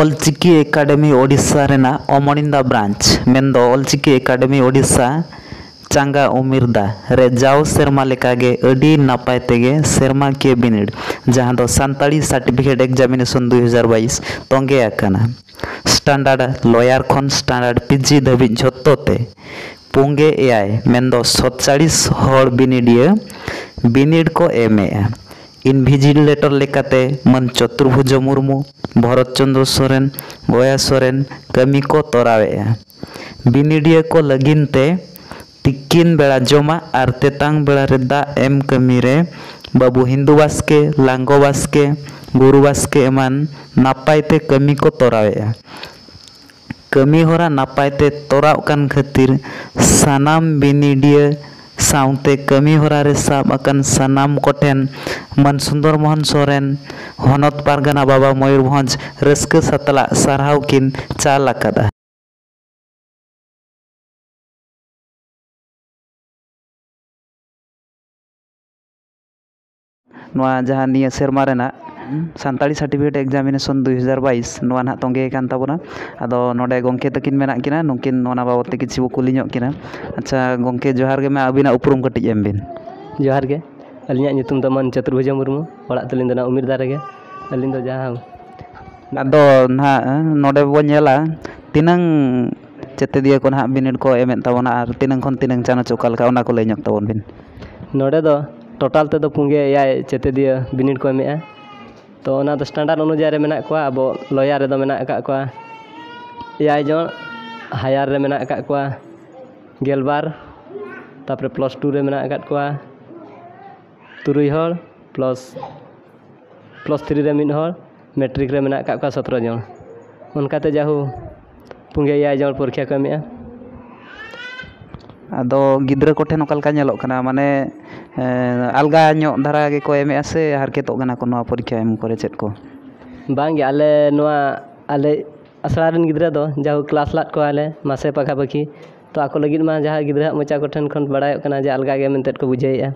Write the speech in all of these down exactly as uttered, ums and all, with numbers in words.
Ol Chiki academy Odisha ᱨᱮᱱᱟᱜ ᱚᱢᱚᱨᱤᱱᱫᱟ branch, ᱢᱮᱱᱫᱚ Ol Chiki academy Odisha ᱪᱟᱸᱜᱟ ᱩᱢᱤᱨᱫᱟ ᱨᱮ ᱡᱟᱣ ᱥᱮᱨᱢᱟ ᱞᱮᱠᱟᱜᱮ ᱟᱹᱰᱤ ᱱᱟᱯᱟᱭ ᱛᱮᱜᱮ ᱥᱮᱨᱢᱟᱠᱤᱭᱟᱹ ᱵᱤᱱᱤᱰ, ᱡᱟᱦᱟᱸ ᱫᱚ ᱥᱟᱱᱛᱟᱲᱤ ᱥᱟᱨᱴᱤᱯᱷᱤᱠᱮᱴ ᱮᱠᱡᱟᱢᱤᱱᱮᱥᱚᱱ ᱫᱩᱭ ᱦᱟᱡᱟᱨ ᱵᱟᱭᱤᱥ, ᱛᱚᱸᱜᱮ ᱟᱠᱟᱱᱟ᱾ ᱥᱴᱟᱱᱰᱟᱨᱰ ᱞᱚᱭᱟᱨ ᱠᱷᱚᱱ ᱥᱴᱟᱱᱰᱟᱨᱰ ᱯᱤᱡᱤ ᱫᱷᱟᱹᱵᱤᱡ ᱡᱷᱚᱛᱚ ᱛᱮ ᱯᱩᱸᱜᱮ ᱮᱭᱟᱭ, ᱢᱮᱱᱫᱚ ᱥᱚᱛᱪᱟᱲᱤᱥ ᱦᱚᱲ ᱵᱤᱱᱤᱰᱤᱭᱟᱹ ᱵᱤᱱᱤᱰ ᱠᱚ ᱮᱢᱮᱜᱼᱟ᱾ ᱤᱱᱵᱷᱤᱡᱤᱞᱮᱴᱚᱨ ᱞᱮᱠᱟᱛᱮ ᱢᱟᱹᱱ ᱪᱚᱛᱩᱨᱵᱷᱩᱡᱚ ᱢᱩᱨᱢᱩ, ᱵᱷᱚᱨᱚᱛ ᱪᱚᱸᱫᱽᱨᱚ ᱥᱚᱨᱮᱱ, ᱜᱚᱭᱟ ᱥᱚᱨᱮᱱ ᱠᱟᱹᱢᱤ ᱠᱚ ᱛᱚᱨᱟᱣᱮᱜᱼᱟ᱾ ᱵᱤᱱᱤᱰᱤᱭᱟᱹ ᱠᱚ ᱞᱟᱹᱜᱤᱫ ᱛᱮ ᱛᱤᱠᱤᱱ ᱵᱮᱲᱟ ᱡᱚᱢᱟᱜ ᱟᱨ ᱛᱮᱛᱟᱝ ᱵᱮᱲᱟ ᱨᱮ ᱫᱟᱜ ᱮᱢ ᱠᱟᱹᱢᱤ ᱨᱮ ᱵᱟᱹᱵᱩ ᱦᱤᱱᱫᱩ ᱵᱟᱥᱠᱮ, ᱞᱟᱝᱜᱚ ᱵᱟᱥᱠᱮ, ᱜᱩᱨᱩ ᱵᱟᱥᱠᱮ ᱮᱢᱟᱱ ᱱᱟᱯᱟᱭ ᱛᱮ ᱠᱟᱹᱢᱤ ᱠᱚ ᱛᱚᱨᱟᱣᱮᱜᱼᱟ᱾ ᱠᱟᱹᱢᱤ ᱦᱚᱨᱟ ᱱᱟᱯᱟᱭ ᱛᱮ ᱛᱚᱨᱟᱣ ᱠᱟᱱ ᱠᱷᱟᱹᱛᱤᱨ ᱥᱟᱱᱟᱢ ᱵᱤᱱᱤᱰᱤᱭᱟᱹ ᱥᱟᱶᱛᱮ ᱠᱟᱹᱢᱤ ᱦᱚᱨᱟ ᱨᱮ ᱥᱟᱵ ᱟᱠᱟᱱ ᱥᱟᱱᱟᱢ ᱠᱚᱴᱷᱮᱱ ᱢᱟᱹᱱ ᱥᱩᱱᱫᱚᱨ ᱢᱳᱦᱚᱱ ᱥᱚᱨᱮᱱ, ᱦᱚᱱᱚᱛ ᱯᱟᱨᱜᱟᱱᱟ ᱵᱟᱵᱟ ᱢᱚᱭᱩᱨᱵᱷᱚᱸᱡᱽ, ᱨᱟᱹᱥᱠᱟᱹ ᱥᱟᱛᱞᱟᱜ ᱥᱟᱨᱦᱟᱣ ᱠᱤᱱ ᱪᱟᱞ ᱟᱠᱟᱫᱼᱟ᱾ ᱱᱚᱣᱟ ᱡᱟᱦᱟᱸ ᱱᱤᱭᱟᱹ ᱥᱮᱨᱢᱟ ᱨᱮᱱᱟᱜ ᱥᱟᱱᱛᱟᱲᱤ ᱥᱟᱨᱴᱤᱯᱷᱤᱠᱮᱴ ᱮᱠᱡᱟᱢᱤᱱᱮᱥᱚᱱ ᱫᱩᱭ ᱦᱟᱡᱟᱨ ᱵᱟᱭᱤᱥ, ᱱᱚᱣᱟ ᱱᱟᱦᱟᱜ ᱛᱚᱸᱜᱮ ᱟᱠᱟᱱ ᱛᱟᱵᱚᱱᱟ᱾ ᱟᱫᱚ ᱱᱚᱰᱮ ᱜᱚᱢᱠᱮ ᱛᱟᱹᱠᱤᱱ ᱢᱮᱱᱟᱜ ᱠᱤᱱᱟ, ᱱᱩᱠᱤᱱ ᱚᱱᱟ ᱵᱟᱵᱚᱫ ᱛᱮ ᱠᱤᱪᱷᱩ ᱵᱚ ᱠᱩᱞᱤ ᱧᱚᱜ ᱠᱤᱱᱟ᱾ ᱟᱪᱪᱷᱟ ᱜᱚᱢᱠᱮ, ᱡᱚᱦᱟᱨ ᱜᱮ, ᱢᱟ ᱟᱹᱵᱤᱱᱟᱜ ᱩᱯᱨᱩᱢ ᱠᱟᱹᱴᱤᱡ ᱮᱢ ᱵᱤᱱ᱾ ᱡᱚᱦᱟᱨ ᱜᱮ, ᱟᱹᱞᱤᱧᱟᱜ ᱧᱩᱛᱩᱢ ᱫᱚ ᱢᱟᱹᱱ ᱪᱚᱛᱩᱨᱵᱷᱩᱡᱚ ᱢᱩᱨᱢᱩ, ᱚᱲᱟᱜ ᱛᱟᱹᱞᱤᱧ ᱫᱚ ᱱᱟᱜ ᱩᱢᱤᱨᱫᱟ ᱨᱮᱜᱮ᱾ ᱟᱹᱞᱤᱧ ᱫᱚ ᱡᱟᱦᱟᱸ ᱟᱫᱚ ᱱᱟᱦᱟᱜ ᱱᱚᱰᱮ ᱵᱚ ᱧᱮᱞᱟ, ᱛᱤᱱᱟᱹᱝ ᱪᱮᱛᱮᱫᱤᱭᱟᱹ ᱠᱚ ᱱᱟᱦᱟᱜ ᱵᱤᱱᱤᱰ ᱠᱚ ᱮᱢᱮᱫ ᱛᱟᱵᱚᱱᱟ ᱟᱨ ᱛᱤᱱᱟᱹᱝ ᱠᱷᱚᱱ ᱛᱤᱱᱟᱹᱝ ᱪᱟᱱᱟᱪ ᱚᱠᱟ ᱞᱮᱠᱟ, ᱚᱱᱟ ᱠᱚ ᱞᱟᱹᱭ ᱧᱚᱜ ᱛᱟᱵᱚᱱ ᱵᱤᱱ᱾ ᱱᱚᱰᱮ ᱫᱚ ᱴᱳᱴᱟᱞ ᱛᱮᱫᱚ ᱯᱩᱸᱜᱮ ᱮᱭᱟᱭ ᱪᱮᱛᱮᱫᱤᱭᱟᱹ ᱵᱤᱱᱤᱰ ᱠᱚ ᱮᱢᱮᱜᱼᱟ᱾ ᱛᱚ ᱚᱱᱟ ᱫᱚ ᱥᱴᱟᱱᱰᱟᱨᱰ ᱚᱱᱩᱡᱟᱭᱤ ᱨᱮ ᱢᱮᱱᱟᱜ ᱠᱚᱣᱟ᱾ ᱟᱵᱚ ᱞᱚᱭᱟᱨ ᱨᱮᱫᱚ ᱢᱮᱱᱟᱜ ᱟᱠᱟᱫ ᱠᱚᱣᱟ ᱮᱭᱟᱭ ᱡᱚᱱ, ᱦᱟᱭᱟᱨ ᱨᱮ ᱢᱮᱱᱟᱜ ᱟᱠᱟᱫ ᱠᱚᱣᱟ ᱜᱮᱞᱵᱟᱨ, ᱛᱟᱨᱯᱚᱨᱮ ᱯᱞᱟᱥ ᱴᱩ ᱨᱮ ᱢᱮᱱᱟᱜ ᱟᱠᱟᱫ ᱠᱚᱣᱟ ᱛᱩᱨᱩᱭ ᱦᱚᱲ, ᱯᱞᱟᱥ ᱯᱞᱟᱥ ᱛᱷᱨᱤ ᱨᱮ ᱢᱤᱫ ᱦᱚᱲ, ᱢᱮᱴᱨᱤᱠ ᱨᱮ ᱢᱮᱱᱟᱜ ᱟᱠᱟᱫ ᱠᱚᱣᱟ ᱥᱚᱛᱨᱚ ᱡᱚᱱ᱾ ᱚᱱᱠᱟᱛᱮ ᱡᱟᱦᱳ ᱯᱩᱸᱜᱮ ᱮᱭᱟᱭ ᱡᱚᱱ ᱯᱚᱨᱤᱠᱠᱷᱟ ᱠᱚ ᱮᱢᱮᱜᱼᱟ᱾ ᱟᱫᱚ ᱜᱤᱫᱽᱨᱟᱹ ᱠᱚᱴᱷᱮᱱ ᱚᱠᱟ ᱞᱮᱠᱟ ᱧᱮᱞᱚᱜ ᱠᱟᱱᱟ, ᱢᱟᱱᱮ ᱮᱸ, ᱟᱞᱜᱟ ᱧᱚᱜ ᱫᱷᱟᱨᱟ ᱜᱮᱠᱚ ᱮᱢᱮᱜᱼᱟ ᱥᱮ ᱦᱟᱨᱠᱮᱛᱚᱜ ᱠᱟᱱᱟ ᱠᱚ ᱱᱚᱣᱟ ᱯᱚᱨᱤᱠᱠᱷᱟ ᱮᱢ ᱠᱚᱨᱮ ᱪᱮᱫ ᱠᱚ? ᱵᱟᱝᱜᱮ, ᱟᱞᱮ ᱱᱚᱣᱟ ᱟᱞᱮ ᱟᱥᱲᱟ ᱨᱮᱱ ᱜᱤᱫᱽᱨᱟᱹ ᱫᱚ ᱡᱟᱦᱳ ᱠᱞᱟᱥ ᱞᱟᱫ ᱠᱚᱣᱟᱞᱮ ᱢᱟᱥᱮ ᱯᱟᱠᱷᱟᱯᱟᱠᱷᱤ, ᱛᱚ ᱟᱠᱚ ᱞᱟᱹᱜᱤᱫ ᱢᱟ ᱡᱟᱦᱟᱸ ᱜᱤᱫᱽᱨᱟᱹᱣᱟᱜ ᱢᱚᱪᱟ ᱠᱚᱴᱷᱮᱱ ᱠᱷᱚᱱ ᱵᱟᱲᱟᱭᱚᱜ ᱠᱟᱱᱟ ᱡᱮ ᱟᱞᱜᱟ ᱜᱮ ᱢᱮᱱᱛᱮᱫ ᱠᱚ ᱵᱩᱡᱷᱟᱹᱣᱮᱫᱼᱟ᱾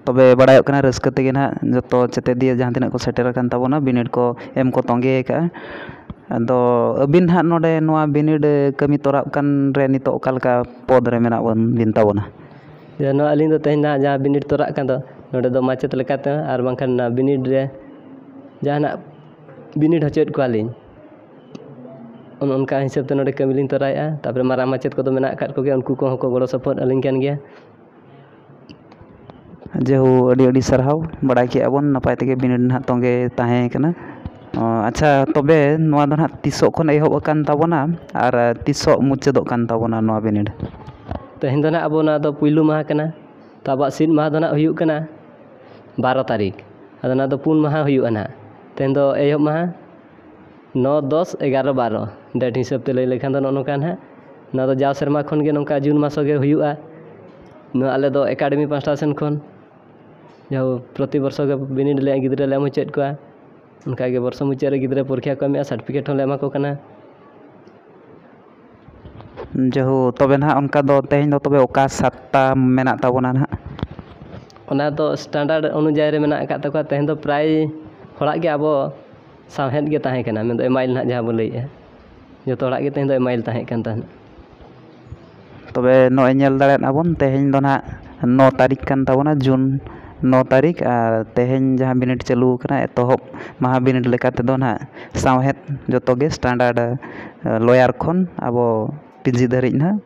ᱛᱚᱵᱮ ᱵᱟᱲᱟᱭᱚᱜ ᱠᱟᱱᱟ, ᱨᱟᱹᱥᱠᱟᱹ ᱛᱮᱜᱮ ᱱᱟᱦᱟᱜ ᱡᱚᱛᱚ ᱪᱮᱛᱮᱫᱤᱭᱟᱹ ᱡᱟᱦᱟᱸ ᱛᱤᱱᱟᱹᱜ ᱠᱚ ᱥᱮᱴᱮᱨ ᱟᱠᱟᱱ ᱛᱟᱵᱚᱱᱟ, ᱵᱤᱱᱤᱰ ᱠᱚ ᱮᱢ ᱠᱚ ᱛᱚᱸᱜᱮ ᱟᱠᱟᱫᱼᱟ᱾ ᱟᱫᱚ ᱟᱹᱵᱤᱱ ᱱᱟᱦᱟᱜ ᱱᱚᱰᱮ ᱱᱚᱣᱟ ᱵᱤᱱᱤᱰ ᱠᱟᱹᱢᱤ ᱛᱚᱨᱟᱜ ᱠᱟᱱ ᱨᱮ ᱱᱤᱛᱚᱜ ᱚᱠᱟ ᱞᱮᱠᱟ ᱯᱚᱫᱽ ᱨᱮ ᱢᱮᱱᱟᱜ ᱵᱚᱱ, ᱵᱤᱱ ᱛᱟᱵᱚᱱᱟ? ᱡᱮ ᱱᱚᱣᱟ ᱟᱹᱞᱤᱧ ᱫᱚ ᱛᱮᱦᱮᱧ ᱱᱟᱦᱟᱜ ᱡᱟᱦᱟᱸ ᱵᱤᱱᱤᱰ ᱛᱚᱨᱟᱜ ᱠᱟᱱ ᱫᱚ, ᱱᱚᱰᱮ ᱫᱚ ᱢᱟᱪᱮᱛ ᱞᱮᱠᱟᱛᱮ ᱟᱨ ᱵᱟᱝᱠᱷᱟᱱ ᱚᱱᱟ ᱵᱤᱱᱤᱰ ᱨᱮ ᱡᱟᱦᱟᱱᱟᱜ ᱵᱤᱱᱤᱰ ᱦᱚᱪᱚᱭᱮᱫ ᱠᱚᱣᱟᱞᱤᱧ᱾ ᱚᱱ-, ᱚᱱᱠᱟ ᱦᱤᱥᱟᱹᱵ ᱛᱮ ᱱᱚᱰᱮ ᱠᱟᱹᱢᱤ ᱞᱤᱧ ᱛᱚᱨᱟᱭᱮᱫᱼᱟ᱾ ᱛᱟᱨᱯᱚᱨᱮ ᱢᱟᱨᱟᱝ ᱢᱟᱪᱮᱛ ᱠᱚᱫᱚ ᱢᱮᱱᱟᱜ ᱟᱠᱟᱫ ᱠᱚᱜᱮᱭᱟ, ᱩᱱᱠᱩ ᱠᱚᱦᱚᱸ ᱠᱚ ᱜᱚᱲᱚ ᱥᱚᱯᱚᱦᱚᱫ ᱟᱹᱞᱤᱧ ᱠᱟᱱ ᱜᱮᱭᱟ᱾ ᱡᱮᱦᱳ, ᱟᱹᱰᱤ ᱟᱹᱰᱤ ᱥᱟᱨᱦᱟᱣ, ᱵᱟᱲᱟᱭ ᱠᱮᱜᱼᱟ ᱵᱚᱱ ᱱᱟᱯᱟᱭ ᱛᱮᱜᱮ ᱵᱤᱱᱤᱰ ᱱᱟᱦᱟᱜ ᱛᱚᱸᱜᱮ ᱛᱟᱦᱮᱸ ᱠᱟᱱᱟ᱾ ᱚ, ᱟᱪᱪᱷᱟ, ᱛᱚᱵᱮ ᱱᱚᱣᱟ ᱫᱚ ᱱᱟᱦᱟᱜ ᱛᱤᱥᱚᱜ ᱠᱷᱚᱱ ᱮᱦᱚᱵ ᱟᱠᱟᱱ ᱛᱟᱵᱚᱱᱟ ᱟᱨ ᱛᱤᱥᱚᱜ ᱢᱩᱪᱟᱹᱫᱚᱜ ᱠᱟᱱ ᱛᱟᱵᱚᱱᱟ ᱱᱚᱣᱟ ᱵᱤᱱᱤᱰ? ᱛᱮᱦᱮᱧ ᱫᱚ ᱱᱟᱦᱟᱜ ᱟᱵᱚ ᱱᱚᱣᱟ ᱫᱚ ᱯᱩᱭᱞᱩ ᱢᱟᱦᱟ ᱠᱟᱱᱟ, ᱛᱚ ᱟᱵᱚᱣᱟᱜ ᱥᱤᱫ ᱢᱟᱦᱟ ᱫᱚ ᱱᱟᱦᱟᱜ ᱦᱩᱭᱩᱜ ᱠᱟᱱᱟ ᱵᱟᱨᱚ ᱛᱟᱹᱨᱤᱠᱷ᱾ ᱟᱫᱚ ᱱᱚᱣᱟ ᱫᱚ ᱯᱩᱱ ᱢᱟᱦᱟ ᱦᱩᱭᱩᱜᱼᱟ ᱱᱟᱦᱟᱜ᱾ ᱛᱮᱦᱮᱧ ᱫᱚ ᱮᱦᱚᱵ ᱢᱟᱦᱟ, ᱱᱚ, ᱫᱚᱥ, ᱮᱜᱟᱨᱚ, ᱵᱟᱨᱚ, ᱰᱮᱴ ᱦᱤᱥᱟᱹᱵ ᱛᱮ ᱞᱟᱹᱭ ᱞᱮᱠᱷᱟᱱ ᱫᱚ ᱱᱚᱜᱼᱚ ᱱᱚᱝᱠᱟ ᱱᱟᱦᱟᱜ᱾ ᱱᱚᱣᱟ ᱫᱚ ᱡᱟᱣ ᱥᱮᱨᱢᱟ ᱠᱷᱚᱱ ᱜᱮ ᱱᱚᱝᱠᱟ ᱡᱩᱱ ᱢᱟᱥ ᱜᱮ ᱦᱩᱭᱩᱜᱼᱟ᱾ ᱱᱚᱣᱟ ᱟᱞᱮ ᱫᱚ ᱮᱠᱟᱰᱮᱢᱤ ᱯᱟᱥᱴᱟ ᱥᱮᱱ ᱠᱷᱚᱱ ᱡᱟᱦᱳ, ᱯᱨᱚᱛᱤ ᱵᱚᱨᱥᱚ ᱜᱮ ᱵᱤᱱᱤᱰ ᱞᱮ ᱜᱤᱫᱽᱨᱟᱹ ᱞᱮ ᱮᱢ ᱦᱚᱪᱚᱭᱮᱫ ᱠᱚᱣᱟ᱾ ᱚᱱᱠᱟ ᱜᱮ ᱵᱚᱨᱥᱚ ᱢᱩᱪᱟᱹᱫ ᱨᱮ ᱜᱤᱫᱽᱨᱟᱹ ᱯᱚᱨᱤᱠᱠᱷᱟ ᱠᱚ ᱮᱢᱮᱜᱼᱟ, ᱥᱟᱨᱴᱤᱯᱷᱤᱠᱮᱴ ᱦᱚᱸᱞᱮ ᱮᱢᱟ ᱠᱚ ᱠᱟᱱᱟ᱾ ᱡᱟᱦᱳ, ᱛᱚᱵᱮ ᱱᱟᱦᱟᱜ ᱚᱱᱠᱟ ᱫᱚ ᱛᱮᱦᱮᱧ ᱫᱚ ᱛᱚᱵᱮ ᱚᱠᱟ ᱥᱟᱛᱴᱟ ᱢᱮᱱᱟᱜ ᱛᱟᱵᱚᱱᱟ ᱱᱟᱦᱟᱜ? ᱚᱱᱟ ᱫᱚ ᱥᱴᱟᱱᱰᱟᱨᱰ ᱚᱱᱩᱡᱟᱭᱤ ᱨᱮ ᱢᱮᱱᱟᱜ ᱟᱠᱟᱫ ᱛᱟᱠᱚᱣᱟ᱾ ᱛᱮᱦᱮᱧ ᱫᱚ ᱯᱨᱟᱭ ᱦᱚᱲᱟᱜ ᱜᱮ ᱟᱵᱚ ᱥᱟᱶᱦᱮᱫ ᱜᱮ ᱛᱟᱦᱮᱸ ᱠᱟᱱᱟ, ᱢᱮᱱᱫᱚ ᱮᱢᱟᱭᱤᱞ ᱱᱟᱦᱟᱜ ᱡᱟᱦᱟᱸ ᱵᱚ ᱞᱟᱹᱭᱮᱫᱼᱟ, ᱡᱚᱛᱚ ᱦᱚᱲᱟᱜ ᱜᱮ ᱛᱮᱦᱮᱧ ᱫᱚ ᱮᱢᱟᱭᱤᱞ ᱛᱟᱦᱮᱸ ᱠᱟᱱ ᱛᱟᱦᱮᱱᱟ᱾ ᱛᱚᱵᱮ ᱱᱚᱜᱼᱚᱭ ᱧᱮᱞ ᱫᱟᱲᱮᱭᱟᱜ ᱟᱵᱚᱱ, ᱛᱮᱦᱮᱧ ᱫᱚ ᱱᱟᱦᱟᱜ ᱱᱚ ᱛᱟᱹᱨᱤᱠᱷ ᱠᱟᱱ ᱛᱟᱵᱚᱱᱟ, ᱡᱩᱱ ᱱᱚ ᱛᱟᱹᱨᱤᱠᱷ, ᱟᱨ ᱛᱮᱦᱮᱧ ᱡᱟᱦᱟᱸ ᱵᱤᱱᱤᱰ ᱪᱟᱹᱞᱩ ᱟᱠᱟᱱᱟ, ᱮᱛᱚᱦᱚᱵ ᱢᱟᱦᱟ ᱵᱤᱱᱤᱰ ᱞᱮᱠᱟ ᱛᱮᱫᱚ ᱱᱟᱦᱟᱜ ᱥᱟᱶᱦᱮᱫ ᱡᱚᱛᱚ ᱜᱮ ᱥᱴᱟᱱᱰᱟᱨᱰ, ᱞᱚᱭᱟᱨ ᱠᱷᱚᱱ ᱟᱵᱚ ᱯᱤᱡᱤ ᱫᱷᱟᱹᱨᱤᱡ ᱱᱟᱦᱟᱜ